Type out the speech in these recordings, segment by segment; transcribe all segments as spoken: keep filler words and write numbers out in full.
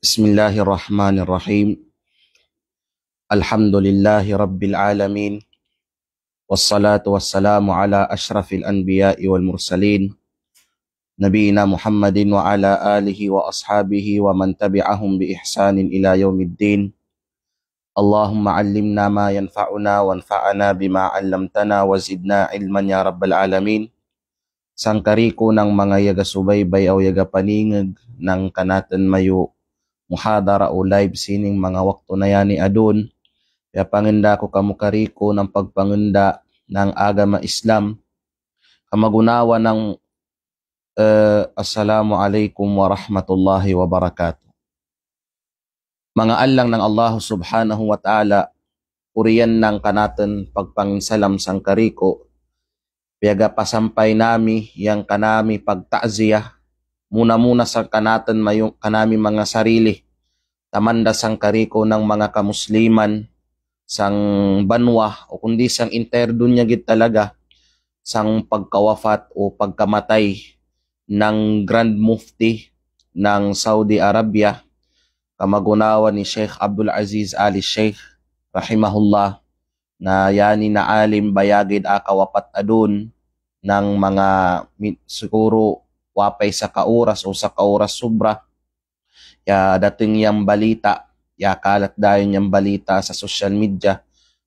بسم الله الرحمن الرحيم. الحمد لله رب العالمين. والصلاة والسلام على أشرف الأنبياء والمرسلين، نبينا محمد وعلى آله وأصحابه ومن تبعهم بإحسان إلى يوم الدين. اللهم علمنا ما ينفعنا وانفعنا بما علمتنا وزدنا علما يا رب العالمين. Sangkariku nang manga yaga subaybay aw yaga paningeg nang kanatun mayu muhadara o live sining manga waktu na yani adun. Pia pangenda ku kamu kariku nang pagpangenda nang agama Islam. Kamagunawa nang, eh, assalamu alaikum warahmatullahi wabarakatuh. Manga allang nang Allahu Subhanahu wa Ta'ala, urian nang kanatun pagpanginsalam sangkariku, piaga pasampay nami yang kanami pagta'ziyah, muna-muna sangkanatun mayu kanami manga sarili, tamanda sangkariku nang manga kamusliman, sang banwa, o kundi sang entire dunya gid talaga, sang pagkawafat o pagkamatay nang Grand Mufti nang Saudi Arabia, kamagunawa ni Sheikh Abdul Aziz Ali Sheikh, rahimahullah, na yani na alim bayagid a kawafat adun nang manga mi-, siguru wapay saka oras o saka oras sobra. Ya dating yang balita, ya kalat dayun yang balita sa social media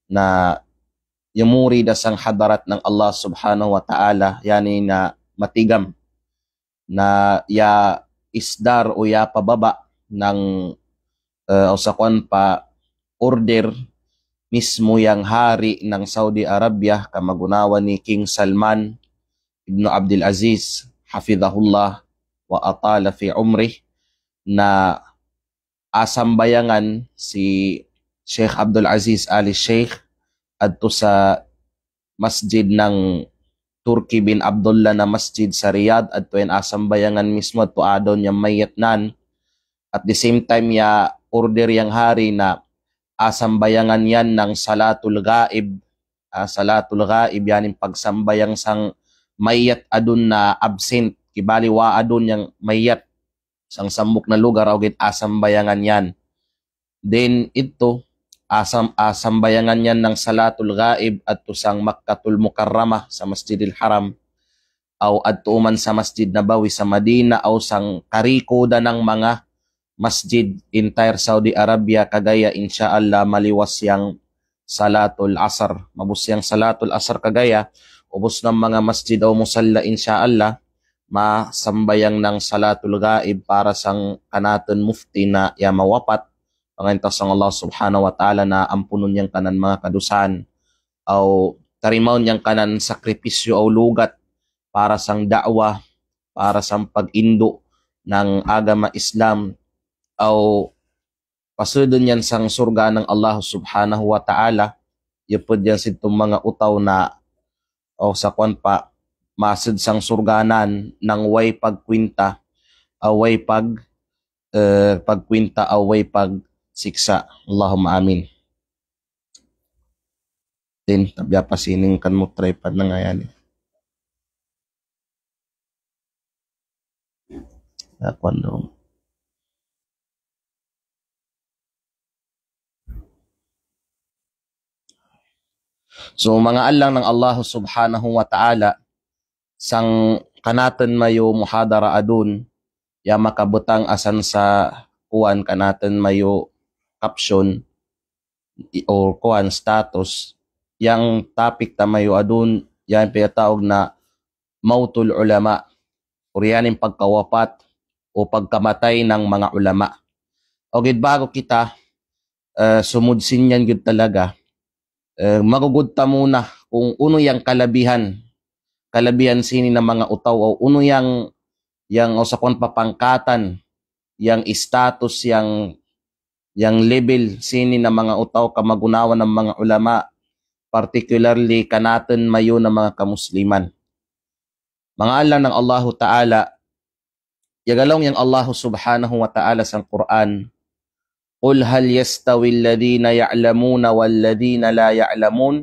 na yamuri da sang hadarat nang Allah Subhanahu wa Ta'ala, yani na matigam. Na ya isdar o ya pababa nang, eh, o sa kuwan pa order mismo yang hari nang Saudi Arabia, kamagunawa ni King Salman ibnu Abdul Aziz, hafidhahullah wa atala fi umrih, na asambayangan si Sheikh Abdul Aziz Ali Sheikh adtu sa masjid nang Turki bin Abdullah na masjid sa Riyadh, adtu in asambayangan mismo adtu adun yang mayat nan. At the same time, ya order yang hari na asambayangan yan nang salatul ghaib. Ah, salatul ghaib, yani pagsambayang sang mayat adun na absent, kibali wa adun yang mayat sang sambuk na lugar, aw git asambayangan yan. Then itu, asam-, asambayangan yan nang salatul ghaib adtu sang Makkatul Mukarramah sa Masjidil Haram, aw adtu uman sa Masjid Nabawi sa Madinah, aw sangkariku da nang manga masjid entire Saudi Arabia kagaya, insya Allah maliwas yang salatul asar. Mabus yang salatul asar kagaya, ubus nang manga masjid aw musalla, insya Allah masambayang nang salatul ghaib para sangkanatun mufti na ya mawapat. Pangayun ta sang Allah Subhanahu wa Ta'ala na ampunun yang kanan manga kadusaan, aw tarimaun yang kanan sakripisyu aw lugat para sang da'wah, para sang pag-indu nang agama Islam, aw pasudun yan sang surga nang Allah Subhanahu wa Ta'ala, yupud yan situ manga utaw na, o sa kuwan pa, masud sang surga nan nang way pagkwinta, aw way pag-, eh, pagkwinta, aw way pagsiksa. Allahumma amin. Tin, tabi apa sining kan mo tripod na ngayan eh. Ya, kuwan dong. So, manga allang nang Allah Subhanahu wa Ta'ala, sangkanatun mayu muhadara adun, ya makabutang asan sa kuwan kanatun mayu caption, i-, o kuwan status, yang topic ta mayu adun, yang piyataug na mautul ulama, urian in pagkawapat o pagkamatay nang manga ulama. O gid bago kita, eh, sumud sinyan gid talaga, eh, magugud ta muna kung unu yang kalabihan, kalabihan sini na manga utaw, o unu yang, yang o sa kuwan pa pangkatan, yang status, yang, yang level sini na manga utaw kamagunawan nang manga ulama, particularly kanatun mayu na manga kamusliman. Manga allang nang Allahu Ta'ala, ya galaw yang Allahu Subhanahu wa Ta'ala sang Qur'an, "Qul hal yastawil ladhina ya'lamuna wal ladhina la ya'lamun,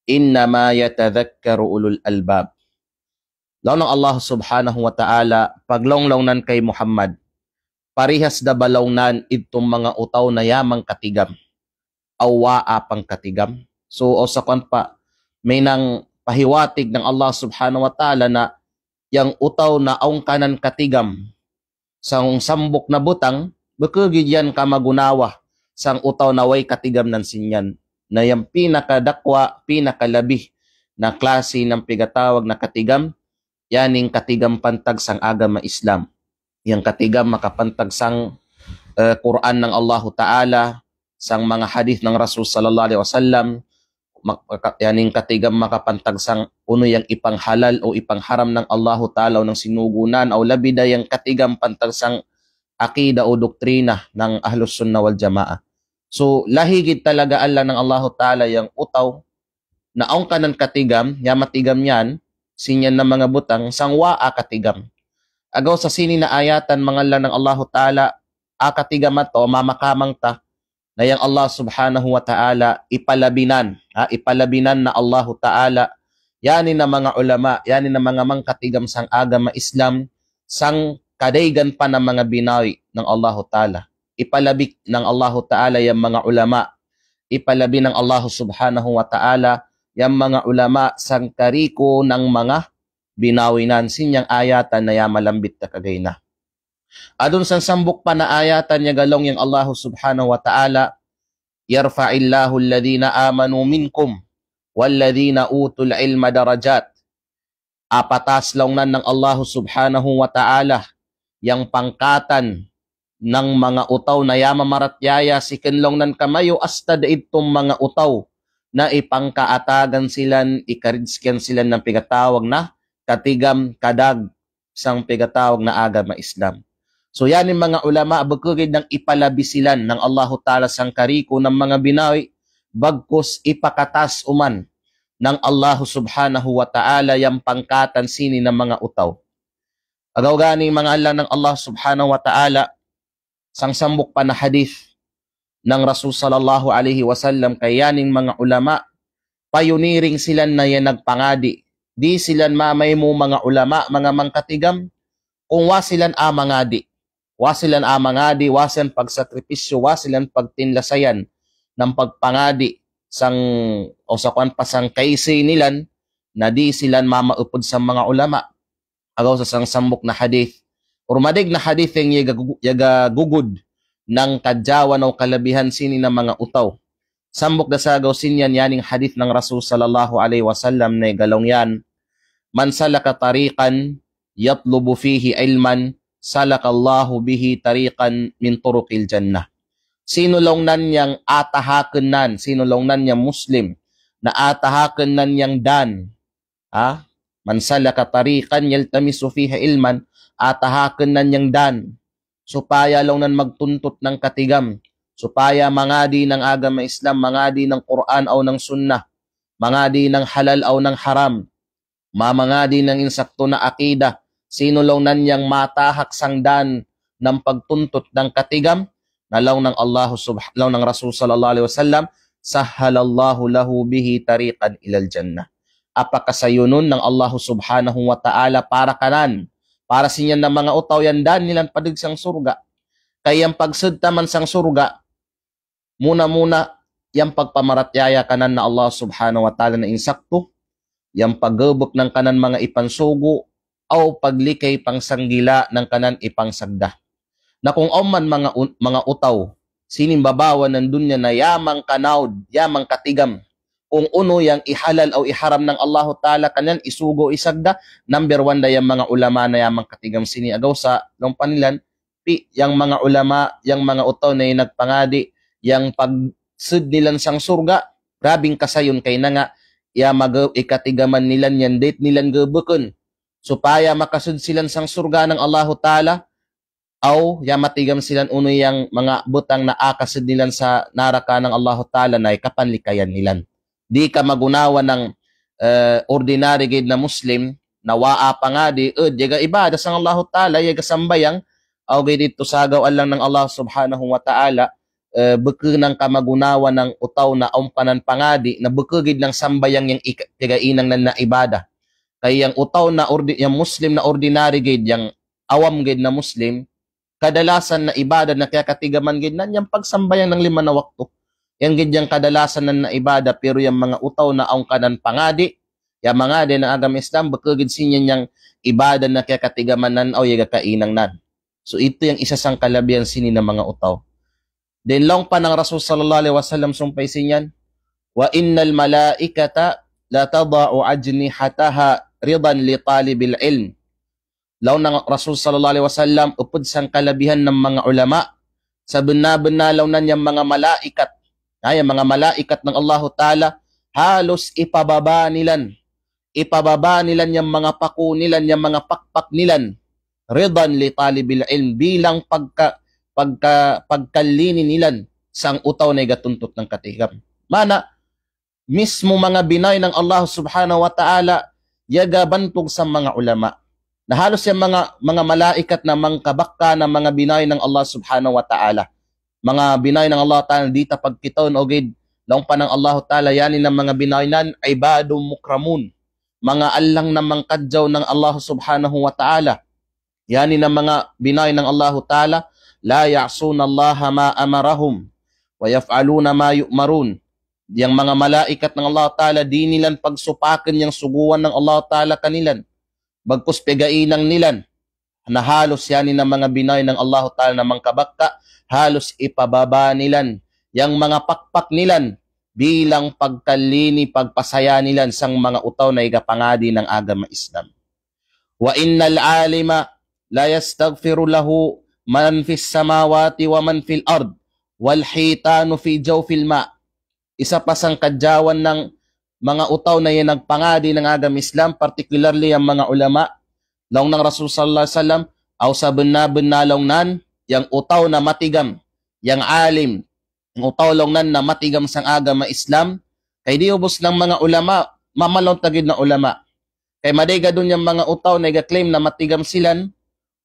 innama yatadhakkaru ulul albab." Law nang Allah Subhanahu wa Ta'ala, paglonglong nan kay Muhammad, parihas da ba laungnan idtong manga utaw na yamang katigam aw wa'a pangkatigam. So, o sa kuwan pa, mahinang pahiwatig nang Allah Subhanahu wa Ta'ala na yang utaw na awn kanan katigam sang sambuk na butang, bukugid yan kamagunawa sang utaw na way katigam nan sin yan. Na yang pinakadakwa, pinakalabi na klasi nang pigatawag na katigam, yaning katigam pantag sang agama Islam. Yang katigam makapantag sang, eh, Quran nang Allahu Ta'ala, sang manga hadith nang Rasul sallallahu alaihi wasallam, mak-, maka-, yaning katigam makapantag sang unu yang ipanghalal o ipangharam nang Allahu Ta'ala o nang sinugunan, o labi da yang katigam pantag sang akida o doktrina nang Ahlus Sunnah wal Jamaah. So, lahi gid talaga Allah nang Allahu Ta'ala yang utaw, na awn kanan katigam, ya matigam yan, sin yan na manga butang, sang wa'a katigam. Agaw sa sini na ayatan mangallang nang Allahu Ta'ala, a katigam ato, mamakamang ta, na yang Allah Subhanahu wa Ta'ala, ipalabinan, ha, ipalabinan na Allahu Ta'ala, yanin na manga ulama, yanin na manga mangkatigam sang agama Islam, sang kadaygan pa na manga binawi nang Allahu Ta'ala. Ipalabi nang Allahu Ta'ala yang manga ulama, ipalabi nang Allahu Subhanahu wa Ta'ala yang manga ulama sang kariku nang manga binawi nan sin yang ayatan na ya malambit ta kagayna. Adun sang sambuk pa na ayatan ya ga laung yang Allahu Subhanahu wa Ta'ala, "Yarfa'illahu alladhina amanu minkum walladhina utul ilma darajat." Apataas laung nan nang Allahu Subhanahu wa Ta'ala yang pangkatan nang manga utaw na ya mamaratiyaya si ken laung nan kamayo astad idtong manga utaw na ipangkaatagan silan, ikarizkian silan nang pigatawag na katigam, kadag sang pigatawag na agama Islam. So, yanin manga ulama, bukugid nang ipalabi silan nang Allahu Ta'ala sang kariku nang manga binawi, bagkus ipakataas uman nang Allahu Subhanahu wa Ta'ala yang pangkatan sini na manga utaw. Agaw gani mangallang nang Allah Subhanahu wa Ta'ala, sang sambuk pa na hadith nang Rasul sallallahu alaihi wasallam, kay yaning manga ulama, payuniring silan na yan nagpangadi. Di silan mamaymu manga ulama, manga mangkatigam, kung wa silan a mangadi. Wa silan a mangadi, wa silan pagsakripisyo, wa silan pagtinlasayan nang pagpangadi sang, o sa kuwan pa sang kaisi nilan, na di silan mamaupud sang manga ulama. Agaw sa sang sambuk na hadith. Urmadig na hadith yang yaga gu-, yaga gugud nang kadyawan o kalabihan sini na manga utaw. Sambuk da sa agaw sin yan yaning hadith nang Rasul sallallahu alaihi wasallam na yaga laung yan, "Man salaka tariqan yatlubu fihi ilman, salakallahu bihi tariqan min turuqil jannah." Sino laung nan yang atahakun nan, sino laung nan yang Muslim na atahakun nan yang dan, ha? "Man salaka tariqan yaltamisu fihi ilman," atahakun nan yang dan supaya laung nan magtuntut nang katigam, supaya mangadi nang agama Islam, mangadi nang Quran aw nang Sunnah, mangadi nang halal aw nang haram, mamangadi nang insakto na akida. Sino laung nan yang matahak sang dan nang pagtuntut nang katigam, na laung nang Allahu subh-, laung nang Rasul sallallahu alaihi wasallam, "Sahhalallahu lahu bihi tariqan ilal jannah." Apakasayunun nang Allahu Subhanahu wa Ta'ala para kanan, para sin yan na manga utaw, yan dan nilan padeg sang surga'. Kay yang pagsed taman sang surga', muna-muna yang pagpamaratiyaya kanan na Allah Subhanahu wa Ta'ala na insakto, yang paggebek nang kanan manga ipansugo', aw paglikay pangsanggila nang kanan ipangsagda. Na kung awn man manga un-, manga utaw sini babawan nang dunya na yamang kanaud, yamang katigam kung unu yang ihalal aw iharam nang Allahu Ta'ala kaniyan, isugo', isagda, number one da yang manga ulama na yamang katigam sini. Agaw sa laung panilan, pi yang manga ulama, yang manga utaw na nagpangadi, yang pagsed nilan sang surga', grabeng kasayun kay nanga, ya maga-, ikatigaman nilan yan, date nilan gebeken supaya makased silan sang surga' nang Allahu Ta'ala, aw ya matigam silan unu yang manga butang na akased nilan sa naraka nang Allahu Ta'ala na ikapanlikayan nilan. Di ka magunawa nang, eh, ordinary gid na Muslim, na wa'a pangadi, eh, yaga ibadah sang Allahu Ta'ala, yaga sambayang, aw gid itu sagaw allang nang Allah Subhanahu wa Ta'ala, eh, beke nang kamagunawa nang utaw na awn panan pangadi, na beke gid nang sambayang yang ik-, yaga inang nan na ibadah. Kay yang utaw na ordi-, yang Muslim na ordinary gid, yang awam gid na Muslim, kadalasan na ibadah na kiyakatigaman gid nan yang pagsambahayang nang lima na waktu. Yang gid yang kadalasan nan na ibadah, pero yang manga utaw na awn kanan pangadi, yang mangadi na agama Islam, beke gid siniyan yang ibadah na kiyakatigaman nan, aw iyaga kahinang nan. So itu yang isa sang kalabihan sini na manga utaw. Then laung pa nang Rasul sallallahu alaihi wasallam sumpay siniyan, "Wa innal malaikata la tada'u ajnihataha ridan li talibil ilm." Laung nang Rasul sallallahu alaihi wasallam, upud sang kalabihan nang manga ulama, sabenna-benna laung nan yang manga malaikat, ha, yang manga malaikat nang Allahu Ta'ala, halus ipababa nilan, ipababa nilan yang manga paku nilan, yang manga pakpak nilan, ridan li talibil ilm, bilang pagka, pagka, pagkalini nilan sang utaw na iga tuntut nang katigam. Mana, mismu manga binoy nang Allah Subhanahu wa Ta'ala, iyaga bantug sang manga ulama. Na halus yang manga, manga malaikat na mangkabakka na manga binoy nang Allah Subhanahu wa Ta'ala. Manga binoy nang Allah Ta'ala dita pagkitaun, ogid laung pa nang Allah Ta'ala, yani na manga binoy nan, ibadun mukramun. Manga allang na mangkadjaw nang Allah Subhanahu wa Ta'ala. Yani na manga binoy nang Allahu Ta'ala, "La ya'sunallaha ma amarahum, wa yaf'aluna ma yu'marun." Yang manga malaikat nang Allahu Ta'ala, di nilan pagsupaken yang suguan nang Allahu Ta'ala kanilan. Bagkus piyaga hinang nilan. Na halus yani na manga binoy nang Allahu Ta'ala na mangkabakka, halus ipababa nilan yang manga pakpak nilan, bilang pagkalini, pagpasaya nilan sang manga utaw na iga pangadi nang agama Islam. "Wa innal alima la yastaghfiru lahu man fis samawati wa man fil ard, wal hitanu fi jawfil ma." Isa pa sang kadjawan nang manga utaw na iyan nagpangadi nang agama Islam, particularly yang manga ulama, laung nang Rasul sallallahu alaihi wasallam, aw sabenna-benna laung nan yang utaw na matigam, yang alim, yang utaw laung nan na matigam sang agama Islam, kay di ubus nang manga ulama, mamalon tagid na ulama. Kay madega dun yang manga utaw na iga claim na matigam silan,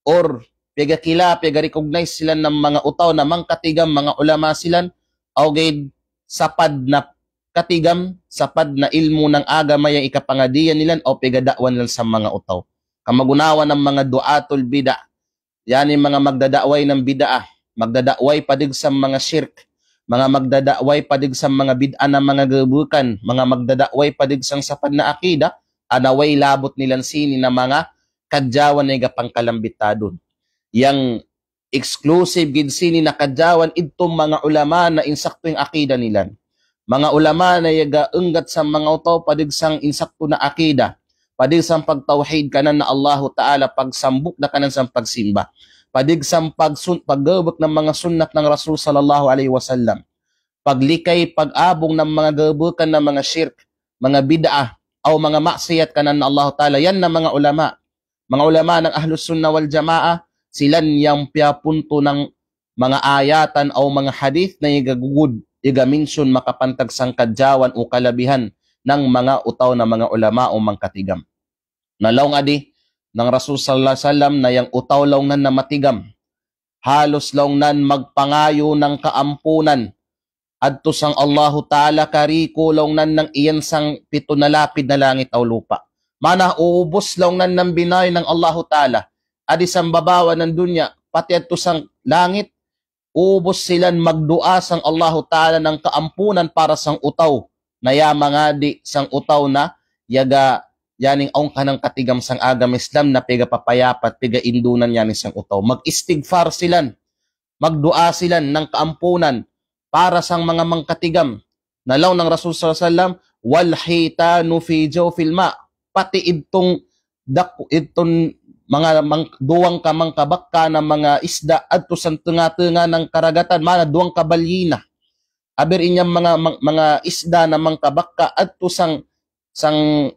or piyaga kila, piyaga recognize silan nang manga utaw na mangkatigam, manga ulama silan, aw gid sapad na katigam, sapad na ilmu nang agama yang ikapangadian nilan, aw piyaga da'wa nilan sa manga utaw. Kamagunawan nang manga du'atul bid'ah, yani manga magdada'way nang bid'ah, magdada'way padig sa manga shirk, manga magdada'way padig sa manga bid'ah na manga gebukan, manga magdada'way padig sang sapad na akida, ana way labut nilan sini na manga kadjawan na iga pangkalambitadun. Yang exclusive gid sini na kadjawan idtu manga ulama na insaktu yang akida nilan. Manga ulama na iyaga enggat sa manga utaw padig sang insaktu na akida, padig sang pagtawhid kanan na Allahu Ta'ala, pagsambuk da kanan sang pagsimba, padig sang pagsun-, paggebek nang manga sunnat nang Rasul sallallahu alaihi wasallam, paglikay, pag-abung nang manga gebukan na manga shirk, manga bid'ah, aw manga maksiyat kanan na Allahu Ta'ala, yan na manga ulama. Manga ulama nang Ahlus Sunnah wal Jamaah, silan yang piyapuntu nang manga ayatan aw manga hadith na iga gugud, iga mention makapantag sang kadjawan o kalabihan nang manga utaw na manga ulama o mangkatigam. Na laung adi nang Rasul sallallahu alaihi wasallam na yang utaw laung nan na matigam, halus laung nan magpangayu nang kaampunan adtu sang Allahu Ta'ala kariku laung nan nang iyan sang pitu na lapid na langit aw lupa. Mana ubus laung nan nang binoy nang Allahu Ta'ala, adi sang babaw nang dunya, pati adtu sang langit, ubus silan magdu'a sang Allahu Ta'ala nang kaampunan para sang utaw na iya mangadi, sang utaw na iyaga yani ing awn kanang katigam sang agama Islam na piyaga papayapat, piyaga indunan yani sang utaw. Mag-istighfar silan, magdu'a silan nang kaampunan para sang manga mangkatigam. Na laung nang Rasul sallallahu alaihi wasallam, "Wal hitanu fi jawfil ma." Pati idtung dak-, idtung manga mang-, duwang ka mangkabakka na manga isda adtu sang tenga-tenga nang karagatan, mana duwang ka balyina. Aber inyam manga, mang-, manga isda na mangkabakka adtu sang, sang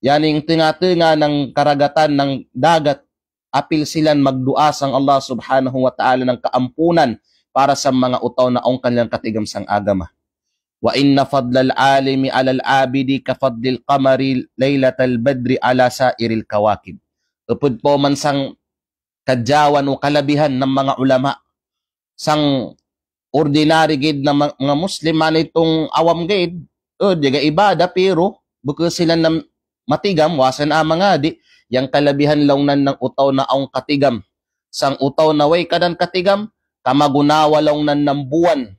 yani ing tenga-tenga nang karagatan nang dagat, apil silan magdu'a sang Allah Subhanahu wa Ta'ala nang kaampunan para sa manga utaw na awn kanilang katigam sang agama. "Wa inna fadlal alimi 'alal 'abidi ka fadlil qamari lailatal badri 'ala sa'iril kawakib." Upud po man sang kadjawan o kalabihan nang manga ulama. Sang ordinary gid na ma-, manga Muslim, mana itung awam gid, eh, jaga ibadah, pero buku silan na matigam, wasan a mangadi, yang kalabihan laung nan nang utaw na awn katigam sang utao na way kadan katigam, kamagunawa laung nan nang buwan,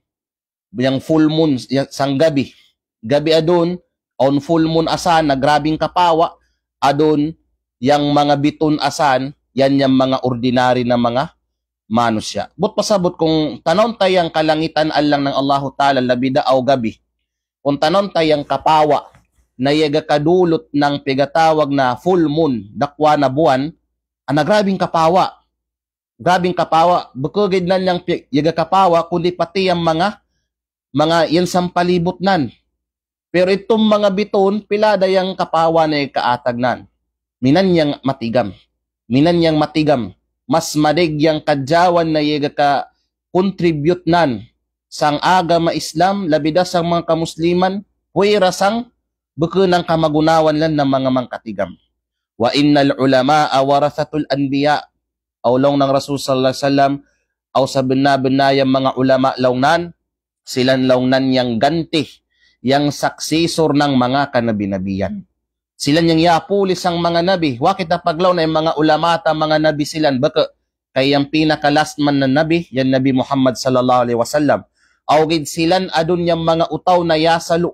yang full moon, yang sang gabi. Gabi adun, awn full moon asan na grabing kapawa, adun yang manga bitun asan, yan yang manga ordinary na manga manusiya'. But pasabut kung tanawn ta yang kalangitan allang nang Allahu Ta'ala labi da aw gabi. Kung tanawn ta yang kapawa, na iyaga kadulut nang piyagatawag na full moon, dakwa na buwan, ana grabing kapawa. Grabing kapawa, bukugid nan yang pi-, iyaga kapawa, kundi pati yang manga, manga yan sampalibut nan. Pero itum manga bitun, pila da yang kapawa na iyaga kaatag nan. Minan yang matigam. Minan yang matigam. Mas madig yang kadjawan na iyaga ka-contribute nan sang agama Islam, labi da sang manga kamusliman, puwera sang buku nang kamagunawan lan nang manga mangkatigam. Wa innal ulama'a warathatul anbiya. Aw laung nang Rasul sallallahu alaihi wasallam, aw sabenna-benna yang manga ulama laung nan, silan laung nan yang ganti, yang successor nang manga kanabi-nabian. Silan yang iyapulis sang manga nabi, wa kita paglaung na yang manga ulama ta manga nabi silan, beke, kay yang pinaka last man na nabi, yang Nabi Muhammad sallallahu alaihi wasallam. Aw gid silan adun yang manga utao na iyasalu,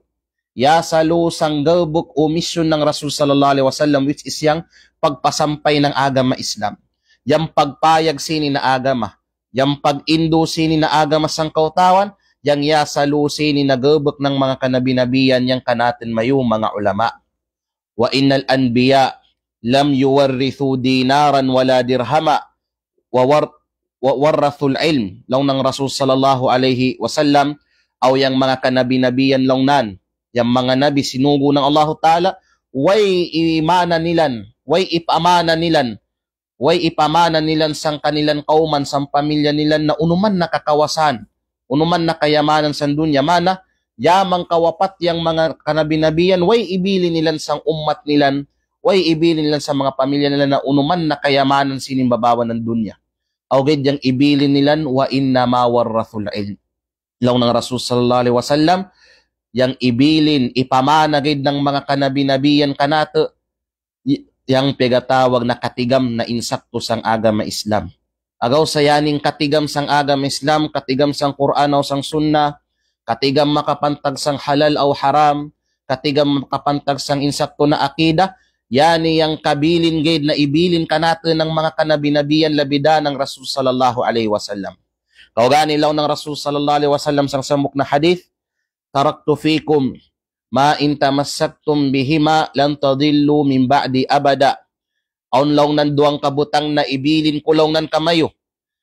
iyasalu sang gebuk o mission nang Rasul sallallahu alaihi wasallam, which is yang pagpasampay nang agama Islam. Yang pagpayag sini na agama. Yang pag-indu sini na agama sang kautawan, yang iyasalu sini na gebuk nang manga kanabi-nabian yang kanatun mayu manga ulama. Wa innal anbiya lam yuwarrithu dinaran wala dirhama wa war-, wa warrathul ilm. Laung nang Rasul sallallahu alaihi wasallam, aw yang manga kanabi-nabian laung nan, yang manga nabi sinugu nang Allahu Ta'ala, way imana nilan, way ipamana nilan, way ipamana nilan sang kanilan kauman, sang pamilya nilan na unuman na kakawasan, unuman na kayamanan sang dunya, mana, yaman kawapat yang manga kanabi-nabian, way ibilin nilan sang ummat nilan, way ibilin nilan sang manga pamilya nilan na unuman na kayamanan sini babawan nang dunya. Aw gid yang ibilin nilan, wa innama warrathul ilm. Laung nang Rasul sallallahu alaihi wasallam, yang ibilin, ipamana gid nang manga kanabi-nabian kanatu, i-, yang piyagatawag na katigam na insaktu sang agama Islam. Agaw sa yaning katigam sang agama Islam, katigam sang Qur'an aw sang Sunnah, katigam makapantag sang halal aw haram, katigam makapantag sang insaktu na akida, yani yang kabilin gid na ibilin kanatu nang manga kanabi-nabian labi da nang Rasul sallallahu alaihi wasallam. Kaw gani laung nang Rasul sallallahu alaihi wasallam sang sambuk na hadith, taraktu fikum ma in tamassaktum bihima lan tadillu min ba'di abada. Awn laung nan duwang kabutang na ibilin ku laung nan kamayu.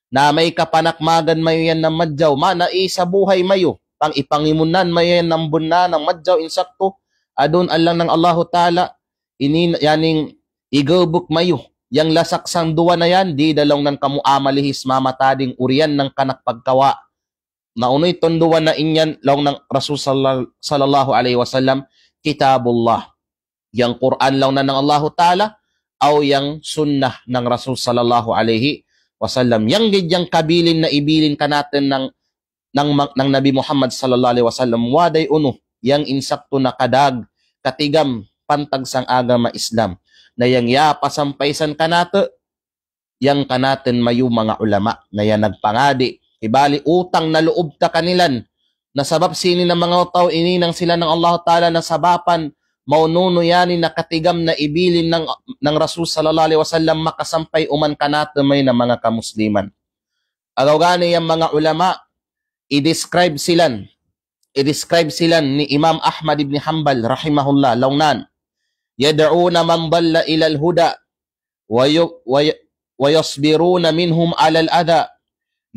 Na may kapanakmagan mayu yan nang madjaw, mana i sabuhay mayu. Pang ipangimunan mayu yan nang bunna nang madjaw insaktu. Adun allang nang Allahu Ta'ala, ini yaning igebuk mayu. Yang lasak sang duwa na yan, di da laung nan kamu amalihis mamatading urian nang kanak pagkawa. Na unu iton duwa na inyan laung nang Rasul salla-, sallallahu alaihi wasallam, kitabullah. Yang Qur'an laung nan nang Allahu Ta'ala, aw yang sunnah nang Rasul sallallahu alaihi wasallam. Yang gid yang kabilin na ibilin kanatun nang, nang, nang Nabi Muhammad sallallahu alaihi wasallam, waday unu, yang insaktu na kadag, katigam, pantag sang agama Islam. Na yang iyapasampay san kanatu, yang kanatun mayu manga ulama na yang nagpangadi. Kibali utang na loob ta kanilan. Na sabab sini na manga utao ini nang sila nang Allahu Ta'ala na sabapan maununu yani na katigam na ibilin nang, nang Rasul sallallahu alaihi wasallam makasampay uman kanatu may na manga kamusliman. Agaw gani yang manga ulama, i-describe silan, i-describe silan ni Imam Ahmad ibn Hanbal rahimahullah, laung nan, yad'una man dalla ilal huda, wa yu-, wa yu-, wa yasbiruna minhum alal adha,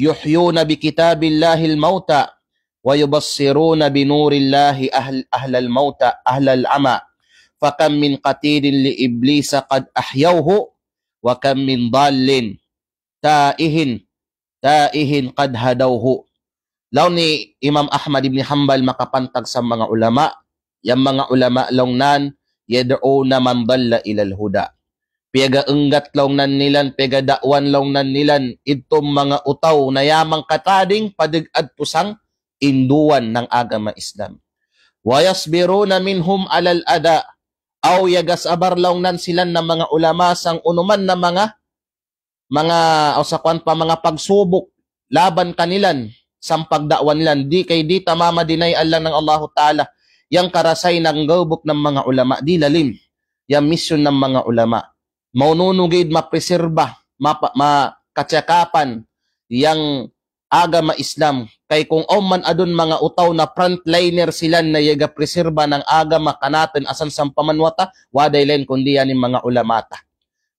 yuhyuna bi kitabillahi al-mauta, wa yubassiruna bi nurillahi ahl-, ahlal mauta, ahlal ama. Fakam min qatilin li iblisa qad ahyawhu, wa kam min dallin taihin, taihin qad hadawhu. Laung ni Imam Ahmad ibn Hanbal makapantag sa manga ulama, yang manga ulama laung nan, yad'una man dalla ilal huda. Piyaga enggat laung nan nilan, piyaga da'wan laung nan nilan, itum manga utao na yaman katading padeg adtu sang induan nang agama Islam. Wa yasbiruna minhum alal adha. Aw iyaga sabar laung nan silan na manga ulama sang unuman na manga manga, o sa kuwan pa, manga pagsubuk laban kanilan, sang pagda'wa nilan. Di kay di ta mama-deny, allang nang Allahu Ta'ala, yang karasay nang gaubuk nang manga ulama, di lalim yang misyon nang manga ulama. Maununu gid mapreserba, mapa-, ma-, kacakapan yang agama Islam. Kay kung awn man adun manga utaw na frontliner silan na iyaga preserba nang agama kanatun asan sang pamanuwata, wada i lain kundi iyanin manga ulamata.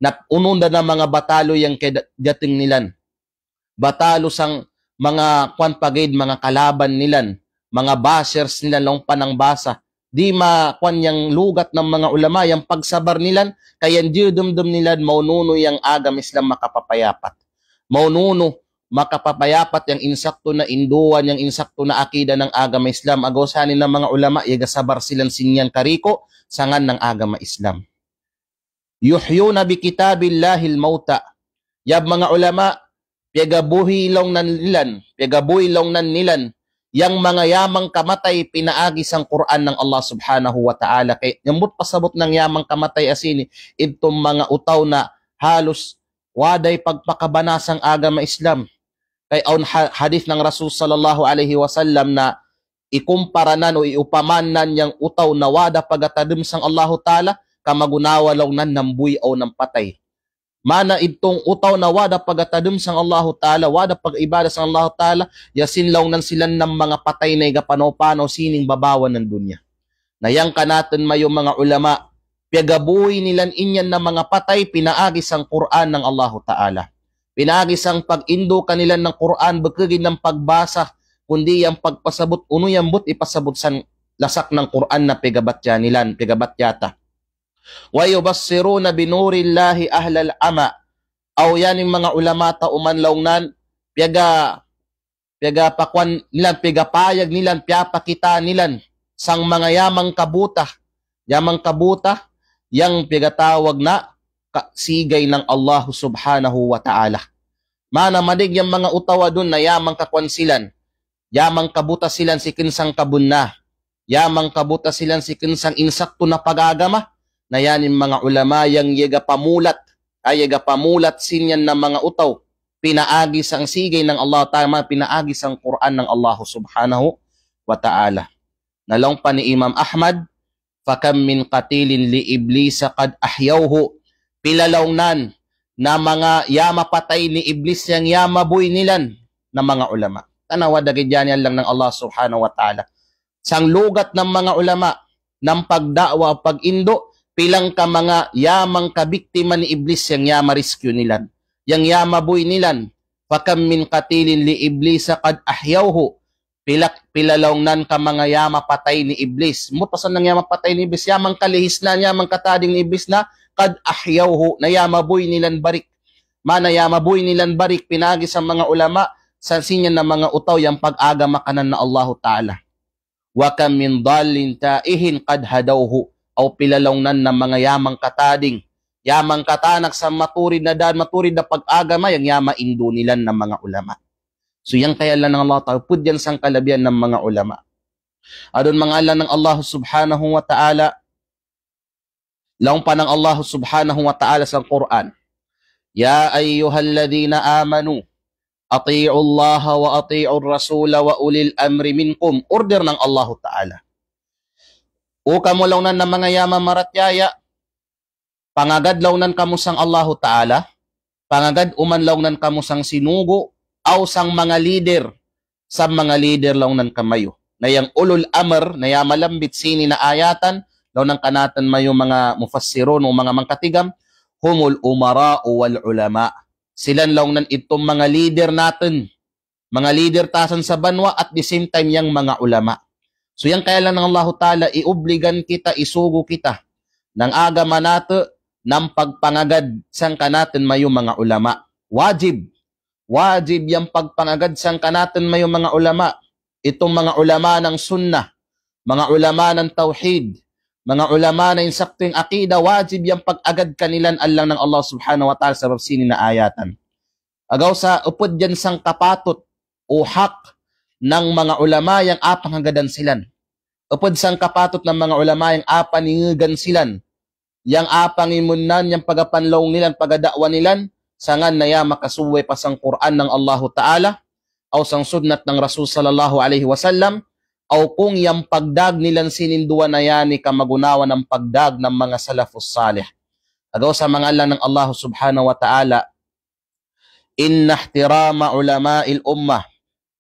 Na ununda na manga batalo yang keda-, dating nilan. Batalo sang manga kuwan pa gid, manga kalaban nilan, manga bashers nilan, laung pa nang basa. Di ma kuwan yang lugat nang manga ulama, yang pagsabar nilan, kay yang diyudumdum nilan, maununu yang agama Islam makapapayapat. Maununu makapapayapat yang insakto na induan, yang insakto na akida nang agama Islam. Agaw sa iyanin nang manga ulama, iyaga sabar silan sin yang kariko sa ngan nang agama Islam. Yuhyuna bi kitabillahil mauta. Yab manga ulama, piyagabuhi laung nan nilan, piyagabuhi laung nan nilan yang manga yamang kamatay pinaagi sang Qur'an nang Allah Subhanahu wa Ta'ala. Kay nyambut pasabut nang yamang kamatay asini, idtu manga utaw na halus wada i pagpakabana sang agama Islam. Kay awn ha-, hadith nang Rasul sallallahu alaihi wasallam na ikumpara nan o iupama nan yang utaw na wada pagatadum sang Allahu Ta'ala, kamagunawa laung nan nang buy aw nang patay. Mana idtu utaw na wada pagatadum sang Allahu Ta'ala, wada pagibada sang Allahu Ta'ala, yasin laung nan silan nang manga patay na iga panaw-panaw sining babawan nang dunya. Na yang kanatun mayo manga ulama, piyagabuhi nilan inyan na manga patay pinaagi sang Qur'an nang Allahu Ta'ala. Pinaagi sang pag-indu kanilan nang Qur'an, bukugin nang pagbasa, kundi yang pagpasabut unu yang but ipasabut sang lasak nang Qur'an na pigabatya nilan, pigabatya ta. Wa yubassiruna binurillahi ahlal ama. Aw iyanin manga ulama ta uman laung nan, piyaga piyagapakuan nilan, piyagapayag nilan, piyapakita nilan sang manga yamang kabuta, yamang kabuta yang piyagatawag na ka-, sigay nang Allahu Subhanahu wa Ta'ala. Mana madig yang manga utaw adun na yamang kakuan silan, yamang kabuta silan si kinsang kabunna, yamang kabuta silan si kinsang insakto na pagagama, na iyanin manga ulama yang iyaga pamulat, ay iyaga pamulat sin yan na manga utaw pinaagi sang sigay nang Allah Ta'ala, pinaagi sang Qur'an nang Allah Subhanahu wa Ta'ala. Na laung pa ni Imam Ahmad, "Fakam min qatilin li Iblisa qad ahyawhu." Pila laung nan na manga yamapatay ni Iblis yang yamabuy nilan na manga ulama. Tanawa dagi diyani allang nang Allah Subhanahu wa Ta'ala. Sang lugat nang manga ulama, nang pagda'wa, pag-indo, pilang ka manga yamang kabiktima ni Iblis yang yama-rescue nilan. Yang yamabuy nilan. Fakam min qatilin li Iblisa qad ahyawhu. Pila, pila laung nan ka manga yamapatay ni Iblis. Mut pasan nang yamapatay ni Iblis, yamang kalihisnan, yamang katading ni Iblis na qad ahyawhu, na yamabuy nilan barik. Mana yamabuy nilan barik, pinaagi sang manga ulama, sa sin yan na manga utaw yang pag-agama kanan na Allahu Ta'ala. Wa kam min dallin taihin qad hadawhu. Aw pila laung nan na manga yamang katading, yamang katanak sa maturid na dan, maturid na pag-agama yang yamaindu nilan na manga ulama. So yang kay allang nang Allah Ta'ala, pudyan sang kalabihan nang manga ulama. Adun manga allang nang Allah Subhanahu wa Ta'ala, laung pa nang Allah Subhanahu wa Ta'ala sang Qur'an, "Ya ayyuhalladhina amanu, ati'ullaha wa ati'ur rasula wa ulil amri minkum." Order nang Allahu Ta'ala. O kamu laung nan na manga yamamaratiyaya, pangagad laung nan kamu sang Allahu Ta'ala, pangagad uman laung nan kamu sang sinugo, aw sang manga lider, sang manga lider laung nan kamayo. Na yang ulul amr, na yamalambit sini na ayatan, laung nan kanatun mayo manga mufassirun o manga mangkatigam, humul umara'u wal ulama. Silan laung nan idtu manga lider natun. Manga lider tasan sa banwa, at the same time yang manga ulama. So yang kay allang nang Allahu Ta'ala, iobligan kita, isugo kita nang agama natu', nang pagpangagad sang kanatun mayo manga ulama. Wajib. Wajib yang pagpangagad sang kanatun mayo manga ulama. Idtu manga ulama nang sunnah, manga ulama nang tawhid, manga ulama nang insakto yang akida, wajib yang pag-agad kanilan allang nang Allah Subhanahu wa Ta'ala sabab sini na ayatan. Agaw sa upud yan sang kapatut o hak nang manga ulama yang apangagadan silan. Upud sang kapatut nang manga ulama yang apaninggan silan, yang apangimunan, yang pagapanlaung nilan, pagada'wa nilan, sangkan na iyan makasubey pa sang Qur'an nang Allahu Ta'ala, aw sang sunnat nang Rasul sallallahu alaihi wasallam, aw kung yang pagdag nilan sininduan na iyan i kamagunawan nang pagdag nang manga salafus salih. Agaw sa manga laung nang Allah subhanahu wa ta'ala, إن احترام علماء الأمة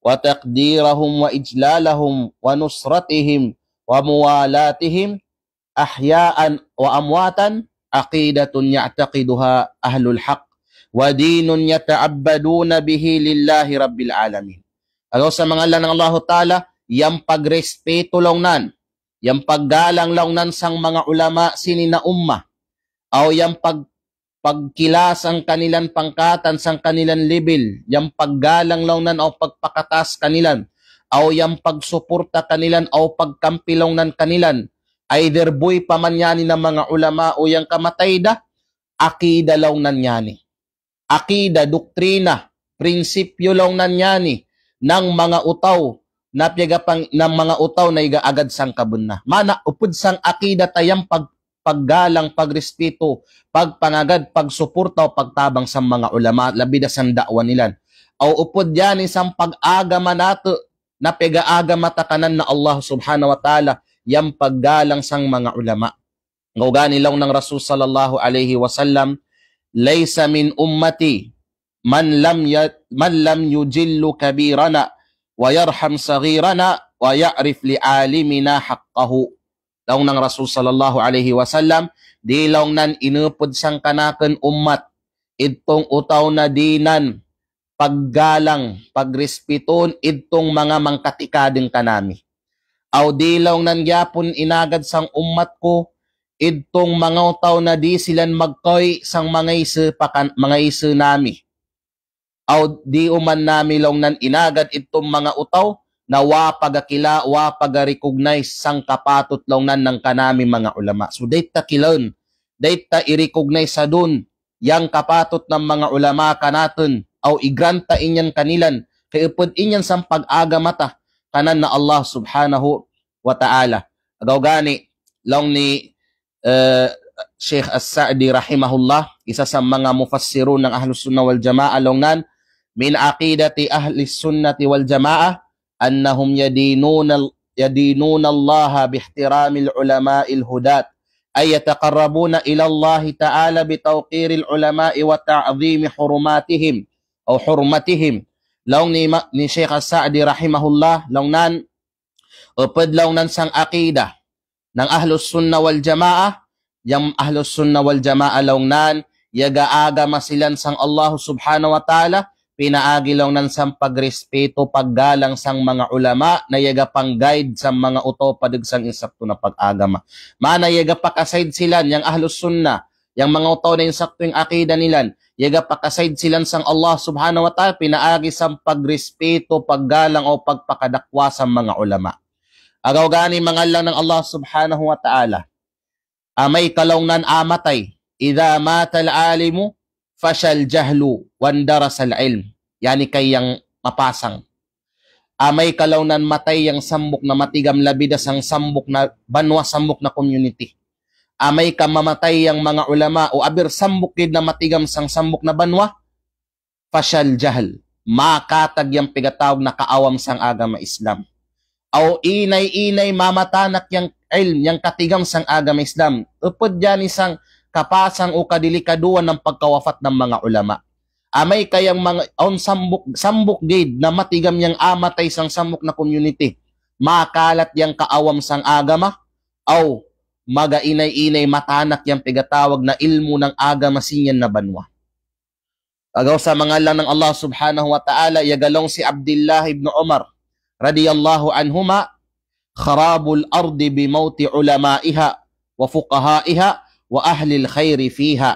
وتقديرهم وإجلالهم ونصرتهم وموالاتهم أحياء وأمواتا عقيدة يعتقدها أهل الحق ودين يتعبدون به لله رب العالمين. Agaw sa manga laung nang Allahu Ta'ala, yang pagrespeto laung nan, yang paggalang laung nan sang manga ulama sinin na umma, aw yang pag pagkilasa kanilan pangkatan sang kanilan level, yang paggalang laung nan aw pagpakataas kanilan, aw yang pagsuporta kanilan aw pagkampi laung nan kanilan, either buhay pa man iyan i na manga ulama o yang kamatay da, akida laung nan iyan i. Akida, doktrina, prinsipyo laung nan iyan i, nang manga utaw na piyaga pang-, nang manga utaw na iga agad sang kabenna. Mana upud sang akida ta yang pag paggalang, pagrespeto, pagpangagad, pagsuporta, o pagtabang sang manga ulama, labi da sang da'wa nilan. Aw upud iyan i sang pag-agama natu', na piyaga-agama ta kanan na Allah subhanahu wa ta'ala, yang paggalang sang manga ulama. Agaw gani laung nang Rasul sallallahu alaihi wasallam, ليس من أمتي من لم ي-، من لم يجل كبيرنا ويرحم صغيرنا ويعرف لعالمنا حقه. Laung nang Rasul sallallahu alaihi wasallam, di laung nan inupud sangkanakun ummat, idtung utaw na di nan paggalang, pagrespeton idtung manga mangkatikadeng kanami. Aw di laung nan giyapun inagad sang ummat ku, idtung manga utaw na di silan magkoy sang manga ise pakan-, manga ise nami. Aw di uman nami laung nan inagad idtung manga utaw na wa pagakila, wa pagarecognize sang kapatut laung nan nang kanami manga ulama. So, dayta kilaun, dayta i-recognize sa dun yang kapatut nang manga ulama kanatun, aw i-grant ta inyan kanilan, kay upud inyan sang pag-agama ta kanan na Allah subhanahu wa ta'ala. Agaw gani, laung ni eh, Sheikh As-Sa'di rahimahullah, isa sa manga mufassirun nang Ahlus Sunnah wal Jamaah laung nan, من عقيدة أهل السنة والجماعة أنهم يدينون ال-، يدينون الله باحترام العلماء الهداة، أي يتقربون إلى الله تعالى بتوقير العلماء وتعظيم حرماتهم أو حرمتهم. Laung ni ma-, ni Sheikh As-Sa'di rahimahullah, laung nan, upud laung nan sang akida nang Ahlus Sunnah wal Jamaah, yang Ahlus Sunnah wal Jamaah laung nan, iyaga agama silan sang Allah subhanahu wa ta'ala, pinaagi laung nan sang pagrespeto, paggalang sang manga ulama, na iyaga pang-guide sang manga utaw padeg sang insakto na pag-agama. Mana iyaga pakasaid silan, yang Ahlus Sunnah, yang manga utaw na insakto yang akida nilan, iyaga pakasaid silan sang Allah subhanahu wa ta'ala, pinaagi sang pagrespeto, paggalang, o pagpakadakwa sang manga ulama. Agaw gani manga laung nang Allah subhanahu wa ta'ala. Amay ka laung nan amatay. إذا مات العالم فشى الجهل واندرس العلم. Iyan i kay yang mapasang. Amay ka laung nan matay yang sambuk na matigam labi da sang sambuk na banwa, sambuk na community. Amay ka mamatay yang manga ulama o abir sambuk gid na matigam sang sambuk na banwa, فشى الجهل. Makatag yang pigatawag na kaawam sang agama Islam. Aw inay-inay mamatanak yang ilm, yang katigam sang agama Islam. Upud iyan i sang kapasang o kadelikaduan nang pagkawafat nang manga ulama. Amay ka yang manga, awn sambuk, sambuk gid na matigam yang amatay sang sambuk na community. Makalat yang kaawam sang agama. Aw maga inay-inay matanak yang pigatawag na ilmu nang agama siniyan na banwa. Agaw sa manga laung nang Allah subhanahu wa ta'ala, iyaga laung si Abdullah ibn Umar radiyallahu anhuma, خراب الأرض بموت علمائها وفقهائها وأهل الخير فيها.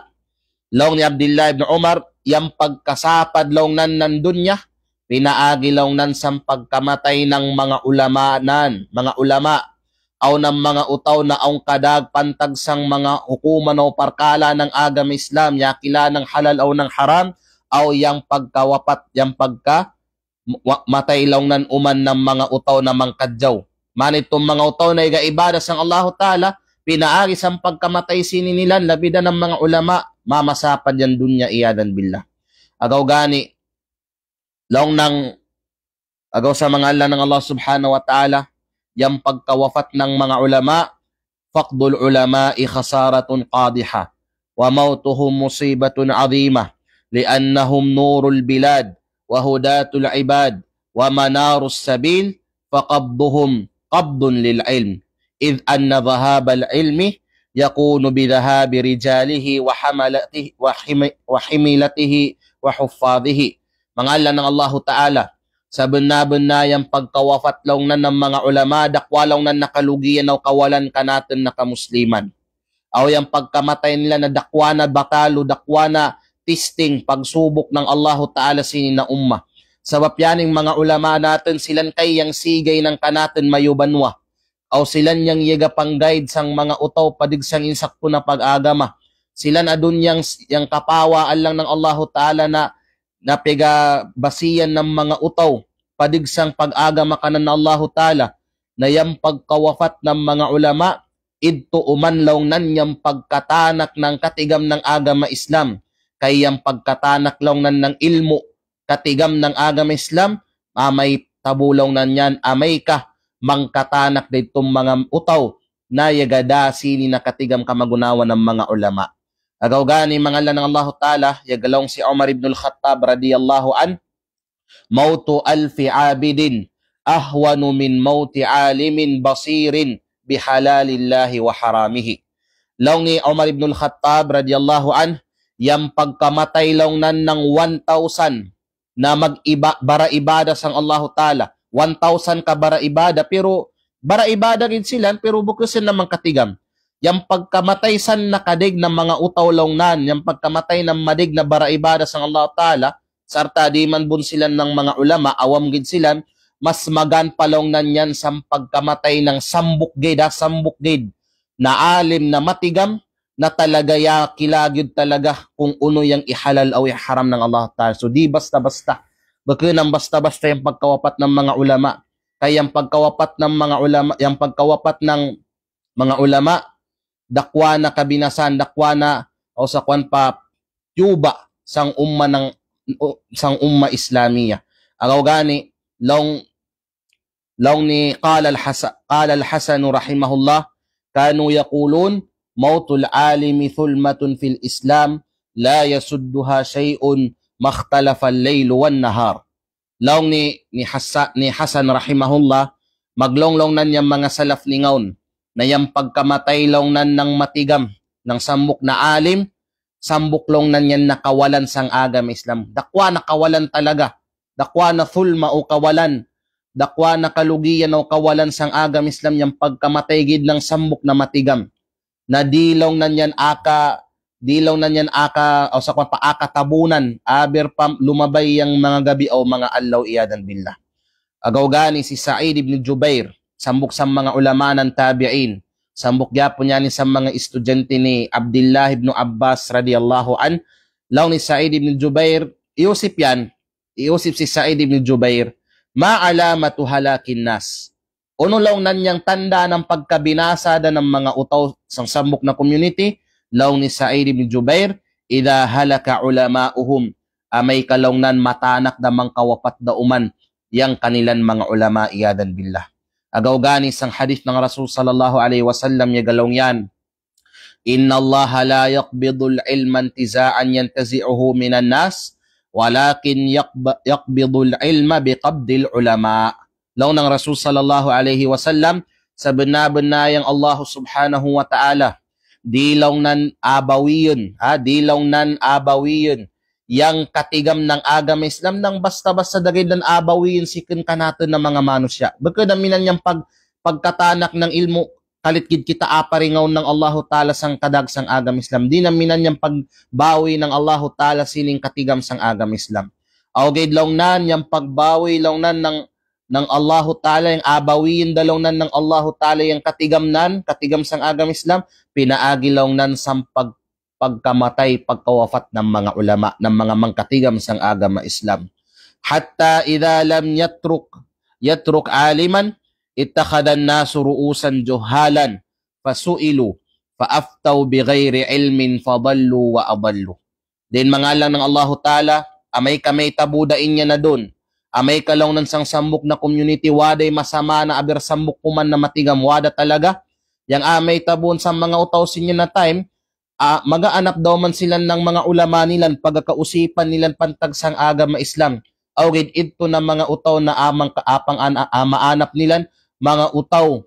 Laung ni Abdullah ibn Umar, yang pagkasapad laung nan nang dunya, pinaagi laung nan sang pagkamatay nang manga ulama nan, manga ulama, awn nang manga utaw na awn kadag pantag sang manga hukuman o parkala nang agama Islam, iyakilanang halal awn nang haram, awn yang pagkawapat, yang pagka wa-, matay laung nan uman nang manga utaw na mangkadjaw. Mana itum manga utaw na iga ibadah sang Allahu Ta'ala, pinaagi sang pagkamatay sini nilan, labi da nang manga ulama, mamasapad yang dunya, iyadan billah. Agaw gani, laung nang, agaw sa mangalan nang Allah Subhanahu wa Ta'ala, yang pagkawafat nang manga ulama, فقد العلماء خسارة قادحة، وموتهم مصيبة عظيمة، لأنهم نور البلاد، وهداة العباد، ومنار السبيل، فقبضهم قبض للعلم، إذ أن ذهاب العلم يكون بذهاب رجاله وحملته، وحم-، وحملته وحفاظه. Mangalan nang Allahu Ta'ala, sabenna-benna yang pagkawafat laung nan nang manga ulama, dakwa laung nan na kalugian aw kawalan kanatun na kamusliman. Aw yang pagkamatay nila na dakwa na batalu, dakwa na testing, pagsubuk nang Allahu Ta'ala sini na umma. Sabab iyan ing manga ulama natun silan kay yang sigay nang kanatun mayo banwa. Aw silan yang iyaga pang-guide sang manga utaw padig sang insakpu na pag-agama. Silan adun yang, yang kapawaan lang nang Allahu Ta'ala na, na pegabasian nang manga utaw padig sang pag-agama kanan Allahu Ta'ala. Na yang pagkawafat nang manga ulama, idtu uman laung nan yang pagkatanak nang katigam nang agama Islam. Kay yang pagkatanak laung nan nang ilmu' katigam nang agama Islam, amay tabu laung nan iyan, amay ka mangkatanak didtu manga utaw na iyaga da sini na katigam kamagunawan nang manga ulama. Agaw gani mangalan nang Allahu Ta'ala, iyaga laung si Umar ibnul Khattab radiyallahu anhu, موت ألف عابد أهون من موت عالم بصير بحلال الله وحرامه. Laung ni Umar ibnul Khattab radiyallahu anhu, yang pagkamatay laung nan nang one thousand na mag-iba-, bara-ibada sang Allahu Ta'ala. One thousand ka bara-ibada, pero bara-ibada gid silan, pero buku sin na mangkatigam. Yang pagkamatay san na kadig na manga utaw laung nan, yang pagkamatay na madig na bara-ibada sang Allahu Ta'ala, sarta' di' man bunsilan nang manga ulama, awam gid silan, mas magan pa laung nan iyan sam pagkamatay nang sambuk gid, ha, sambuk gid na alim na matigam, na talaga iyan kilala gid talaga kung unu yang ihalal aw iharam nang Allah Ta'ala. So, di' basta-basta. Buku nang basta-basta yang pagkawafat nang manga ulama. Kay yang pagkawafat nang manga ulama, yang pagkawafat nang manga ulama, dakwa na kabinasan, dakwa na, aw sa kuwan pa, yuba sang umma nang, sang umma Islamiyah. Agaw gani, laung, laung ni قال الحس-، قال الحسن رحمه الله، كانوا يقولون: موت العالم ثلمة في الإسلام لا يسدها شيء ما اختلف الليل والنهار. Laung ni, ni Hasa-, ni Hasan rahimahullah, maglaung laung nan yang manga salaf ningaun, na yang pagkamatay laung nan nang matigam, nang sambuk na alim, sambuk laung nan yan na kawalan sang agama Islam. Dakwa na kawalan talaga. Dakwa na thulma o kawalan. Dakwa na kalugian o kawalan sang agama Islam yang pagkamatay gid nang sambuk na matigam. Na di' laung nan yan aka, di' laung nan yan aka, aw sa kuwan pa aka tabunan, aber pa lumabay yang manga gabi o manga adlaw, iyadan billah. Agaw gani si Sa'id ibn Jubair, sambuk sa manga ulama nan tabi'in, sambuk gihapun iyan ni sa manga estudyante ni Abdullah ibn Abbas radiyallahu anhu, laung ni Sa'id ibn Jubair, iyusip iyan, iyusip si Sa'id ibn Jubair, ما علامة هلاك الناس؟ Unu laung nan yang tanda' nang pagkabinasa da nang manga utaw sang sambuk na community? Laung ni Sa'id ibn Jubair, إذا هلك علماؤهم. Amay ka laung nan matanak da, mangkawapat da uman yang kanilan manga ulama, iyadan billah. Agaw gani sang hadith nang Rasul sallallahu alaihi wasallam, iyaga laung iyan, إن الله لا يقبض العلم انتزاعا ينتزعه من الناس، ولكن يقب-، يقبض العلم بقبض العلماء. Laung nang Rasul sallallahu alaihi wasallam, sabenna-benna yang Allah Subhanahu wa Ta'ala, di' laung nan abawiyun, ha, di' laung nan abawiyun yang katigam nang agama Islam nang basta-basta, dagay dan abawiyun sikun kanatun na manga manusiya'. Bukun aminan yang pag-, pagkatanak nang ilmu', kalit gid kita aparingaw nang Allahu Ta'ala sang kadag sang agama Islam. Di' na aminan yang pagbawi nang Allahu Ta'ala sini ing katigam sang agama Islam. Aw gid laung nan yang pagbawi laung nan nang, nang Allahu Ta'ala, yang abawiyun da laung nan nang Allahu Ta'ala yang katigam nan, katigam sang agama Islam, pinaagi laung nan sampag pagkamatay, pagkawafat nang manga ulama, nang manga mangkatigam sang agama Islam. حتى إذا لم يترك، يترك عالما اتخذ الناس رؤوسا جهالا فسئلوا فأفتوا بغير علم فضلوا وأضلوا. Dayn mangalan nang Allahu Ta'ala, amay ka may tabo da inya na dun, amay ka laung nan sang sambuk na community, wada i masama na aber sambuk kuman na matigam, wada talaga. Yang amay tabon sang manga utaw si inya na time, ah, maganap daw man silan nang manga ulama nilan, pagakausipan nilan pantag sang agama Islam. Aw gid idto na manga utaw na amang ka-, apang ana-, amaanap nilan, manga utaw,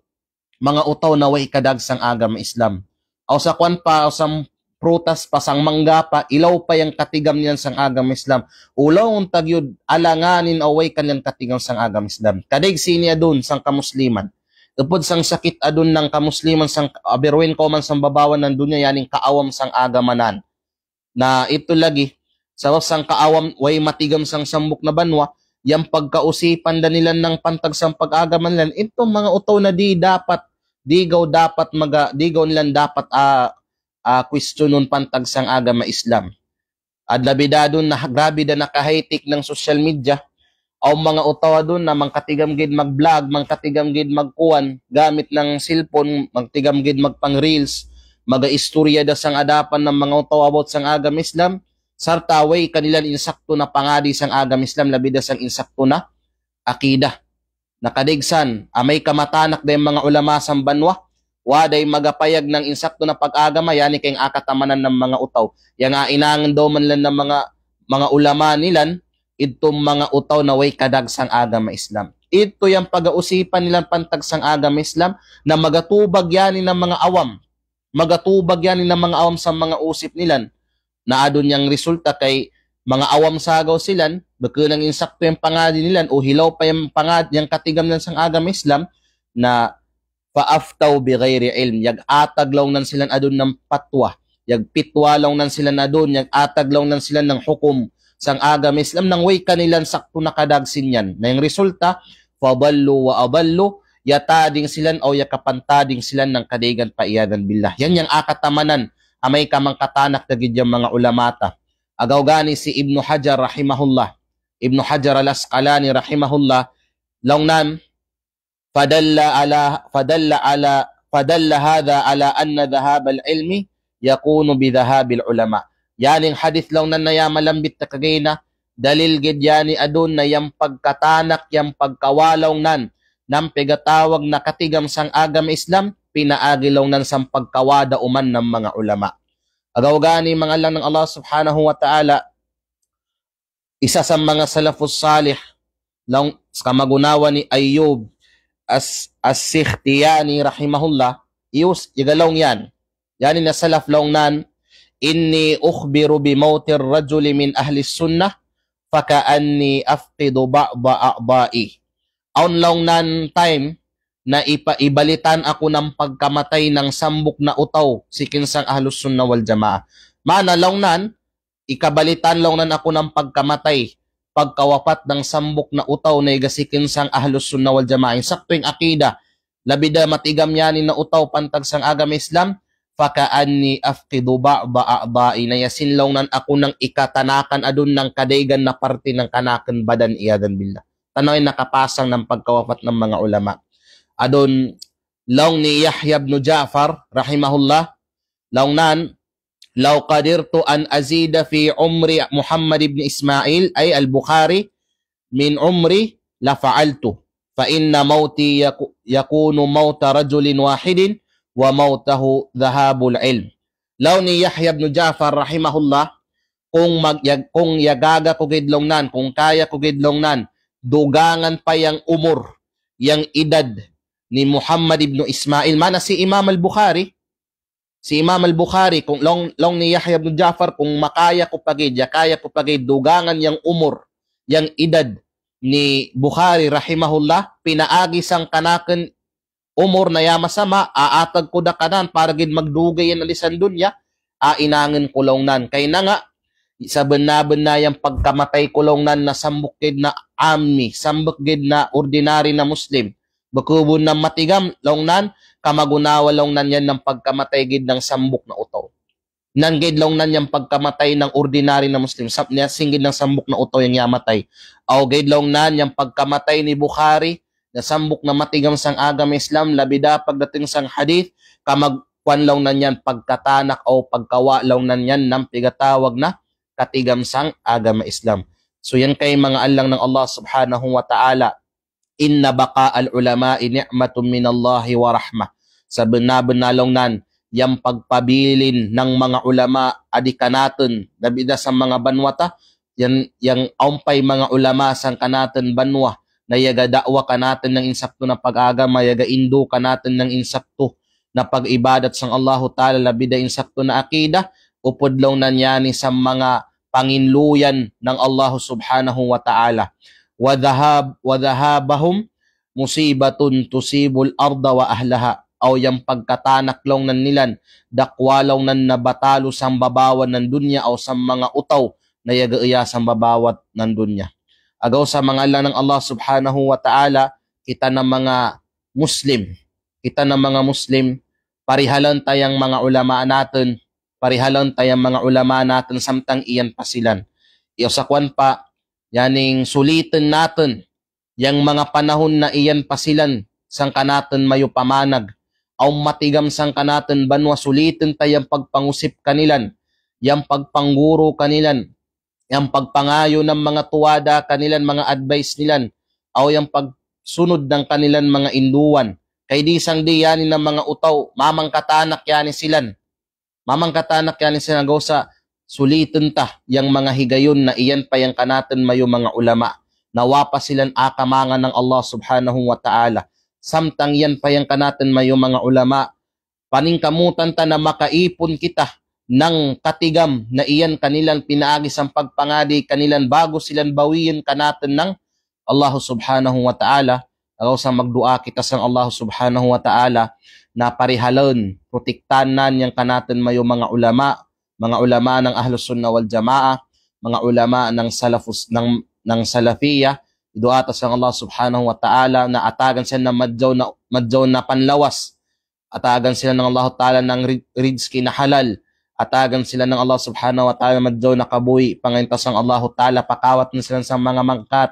manga utaw na way kadag sang agama Islam. Aw sa kuwan pa, aw sang prutas pa, sang mangga pa, ilaw pa yang katigam nilan sang agama Islam. Ulaw tagi ud alanganin aw way kaniyan katigam sang agama Islam. Kadaig sini adun sang kamusliman. Upod sang sakit adun nang kamusliman sang aberwen ko man sang babawan nang dunya, yaning kaawam sang agama nan. Na idto lagi, sabab sang kaawam way matigam sang sambuk na banwa, yang pagkausipan da nilan nang pantag sang pag-agama nilan, idto manga utaw na di dapat, di gaw dapat maga-, di gaw nilan dapat, ah, ah, kuwestionun pantag sang agama Islam. Ad labi da adun na grabe da naka-high-tech nang social media. Aw manga utaw adun na mangkatigam gid mag-vlog, mangkatigam gid magkuwan, gamit nang cellphone, mangtigam gid magpang-reels, maga-istorya da sang adapan nang manga utaw about sang agama Islam, sarta way kanilan insakto na pangadi sang agama Islam, labi da sang insakto na akida. Na kadaig san, amay ka matanak da yang manga ulama sang banwa, wada i magapayag nang insakto na pag-agama, yani kayang akatamanan nang manga utaw. Yang ainangan daw man lan nang manga, manga ulama nilan, idto manga utaw na way kadag sang agama Islam. Idto yang pagausipan nilan pantag sang agama Islam, na magatubag yani nang manga awam. Magatubag yani nang manga awam sang manga usip nilan. Na adun yang resulta kay manga awam sa gaw silan, beke nang insakto yang pangadi nilan, o hilaw pa yang pangad-, yang katigam nilan sang agama Islam, na fa aftaw bi ghairi ilm, yag-atag laung nan silan adun nang patwa, yagpitwa laung nan silan adun, yag-atag laung nan silan nang hukum sang agama Islam, nang way kanilan sakto na kadag sin yan. Na yang resulta, fa dallu wa adallu, yatading silan aw yakapantading silan nang kadaigan pa, iyadhan billah. Yan yang akatamanan, amay ka mangkatanak da gid yang manga ulama ta. Agaw gani si Ibnu Hajar rahimahullah, Ibnu Hajar Al-Asqalani rahimahullah, laung nan, fadalla ala, fadalla ala, fadalla hadha ala anna dhahabal ilmi yakunu bi dhahabil ulama. Yaning hadith laung nan na yamalambit ta kagayna, dalil gid yani adun na yang pagkatanak, yang pagkawa laung nan nang pigatawag na katigam sang agama Islam, pinaagi laung nan sang pagkawa da uman nang manga ulama. Agaw gani manga lang nang Allah Subhanahu wa Ta'ala, isa sa manga salafus salih, laung, sa kamagunawan ni Ayyub As-, As-Sikhtiyani rahimahullah, iyus, iga laung yan. Yani na salaf laung nan, inni ukhbiru bi mautir rajuli min ahlis sunnah, faka'anni afqidu ba'da a'dha'i. Awn laung nan time na ipa-, ibalitan aku nang pagkamatay nang sambuk na utaw, sikin sang Ahlus Sunnah wal Jamaah. Mana laung nan, ikabalitan laung nan aku nang pagkamatay, pagkawapat nang sambuk na utaw na iga sikin sang Ahlus Sunnah wal Jamaah. Insakto ing akida, labi da matigam yani na utaw pantag sang agama Islam, faka'anni afqidu ba'da a'dha'i, na yasin laung nan aku nang ikatanakan adun nang kadaigan na parte nang kanakan badan, iyadhan billah. Tanaw in nakapasang nang pagkawapat nang manga ulama. Adun laung ni Yahya ibn Ja'far rahimahullah, laung nan, law qadirtu an azida fi umri Muhammad ibn Ismail, ay al-Bukhari, min umri la fa'altu. Fa inna mauti yaku-, yakunu mauta rajulin wahidin wa mautahu dhahabul ilm. Laung ni Yahya ibn Ja'far rahimahullah, kung mag-, yag-, kung yagaga ku gid laung nan, kung kaya ku gid laung nan, dugangan pa yang umur, yang idad ni Muhammad ibn Ismail. Mana si Imam al-Bukhari, si Imam al-Bukhari, kung laung, laung ni Yahya ibn Ja'far, kung makaya ku pa gid, yakaya ku pa gid, dugangan yang umur, yang idad ni Bukhari rahimahullah, pinaagi sang kanakan umur na yamasama, aatag ku da kanan para gid magdugay yan alisan dunya, ainangan ku laung nan. Kay nanga, sabenna-benna yang pagkamatay ku laung nan na sambuk gid na ammi, sambuk gid na ordinary na Muslim. Bekebun na matigam laung nan, kamagunawa laung nan yan nang pagkamatay gid nang sambuk na utaw. Nan gid laung nan yang pagkamatay nang ordinary na Muslim, sab-, niya singgid nang sambuk na utaw yang yamatay. Aw gid laung nan yang pagkamatay ni Bukhari, na sambuk na matigam sang agama Islam, labi da pagdating sang hadith, kamag-, kuwan laung nan yan pagkatanak aw pagkawa laung nan yan nang pigatawag na katigam sang agama Islam. So iyan kai manga allang nang Allah Subhanahu wa Ta'ala, "Inna baqa'al ulama'i ni'matun minallahi wa rahmah." Sabenna-benna laung nan, yang pagpabilin nang manga ulama adi kanaten, labida sa manga banwa ta, yang, yang ampay manga ulama sangkanaten banwa, na iyaga da'wa kanaten nang insaktu na pag-agama, iyaga indu kanaten nang insaktu na pag-ibadat sang Allahu Ta'ala, labida insaktu na akida, upud laung nan iyan i sa manga panginluyan nang Allahu Subhanahu wa Ta'ala. Wa dhahab-, wa dhahabahum musibatun tusibul arda wa ahlaha. Aw yang pagkatanak laung nan nilan, dakwa laung nan na batalu sambabawan nang dunya aw sa manga utaw na iyaga iya sambabawan nang dunya. Agaw sa manga allang nang Allah Subhanahu wa Ta'ala, kita na manga Muslim, kita na manga Muslim, parihalan ta yang manga ulama naten, parihalan ta yang manga ulama naten samtang iyan pasilan. Iyo sa kuwan pa, iyan i suliten naten, yang manga panahun na iyan pasilan sangkanaten mayu pamanag. Aw matigam sangkanaten banwa suliten ta yang pagpangusip kanilan, yang pagpangguru kanilan, yang pagpangayu nang manga tuwada kanilan, manga advice nilan, aw yang pagsunud nang kanilan manga induan. Kai di sang di iyan i na manga utaw, mamang katanak iyan i silan. Mamang katanak iyan i silan, agaw sa suliten ta yang manga higayon na iyan pa yang kanaten mayu manga ulama. Na wa pa silan akamangan nang Allah Subhanahu wa Ta'ala. Samtang iyan pa yang kanaten mayu manga ulama, paningkamutan ta na makaipun kita nang katigam na iyan kanilan pinaagi sang pagpangadi kanilan bagu silan bawien kanaten nang Allahu Subhanahu wa Ta'ala. Agaw sa magdu'a kita sang Allahu Subhanahu wa Ta'ala na parihalan, protektahan nan yang kanaten mayu manga ulama, manga ulama nang Ahlus Sunnah wal Jamaah, manga ulama nang Salafus, nang, nang Salafiyah. Idu'a ta sang Allah Subhanahu wa Ta'ala na atagan silan nang madjaw na, madjaw na panlawas. Atagan silan nang Allahu Ta'ala nang ri-, rizki na halal. Atagan silan nang Allah Subhanahu wa Ta'ala madjaw na kabuhi'. Pangayun ta sang Allahu Ta'ala, pakawatun silan sa manga mangkat.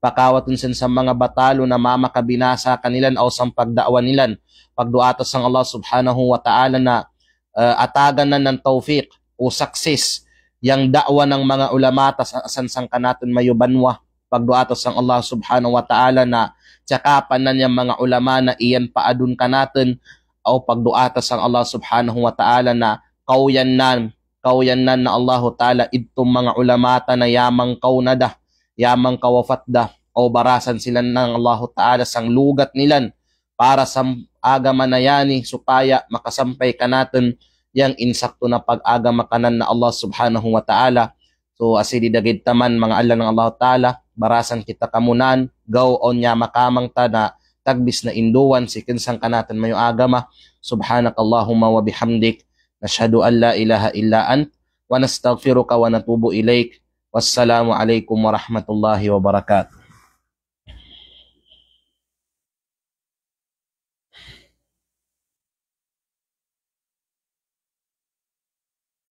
Pakawatun silan sa manga batalu na mamakabinasa kanilan aw sang pagda'wa nilan. Pagdu'a ta sang Allah Subhanahu wa Ta'ala na, eh, atagan nan nang tawfiq o success yang da'wa nang manga ulama ta sa-, san sangkanaten mayu banwa. Pagdu'a ta sang Allah Subhanahu wa Ta'ala na cakapan nan yang manga ulama na iyan paadun kanaten, aw pagdu'a ta sang Allah Subhanahu wa Ta'ala na kawian nan, kawian nan na Allahu Ta'ala idtu manga ulama ta na yamang kaw na da, yamang kawafat da, aw barasan silan nang Allahu Ta'ala sang lugat nilan para sa agama na iyan i supaya makasampay kanaten yang insaktu na pag-agama kanan na Allah Subhanahu wa Ta'ala. So, asi di dagid taman manga allang nang Allahu Ta'ala, barasan kita kamunan, gaw awn niya makamang ta na tagbis na induan, sikin sangkanaten mayu agama. Subhanakallahumma wa bihamdik, nashhadu an la ilaha illa ant, wa nastaghfiruka wa natubu ilaik. Wassalamu alaikum warahmatullahi wabarakatuh.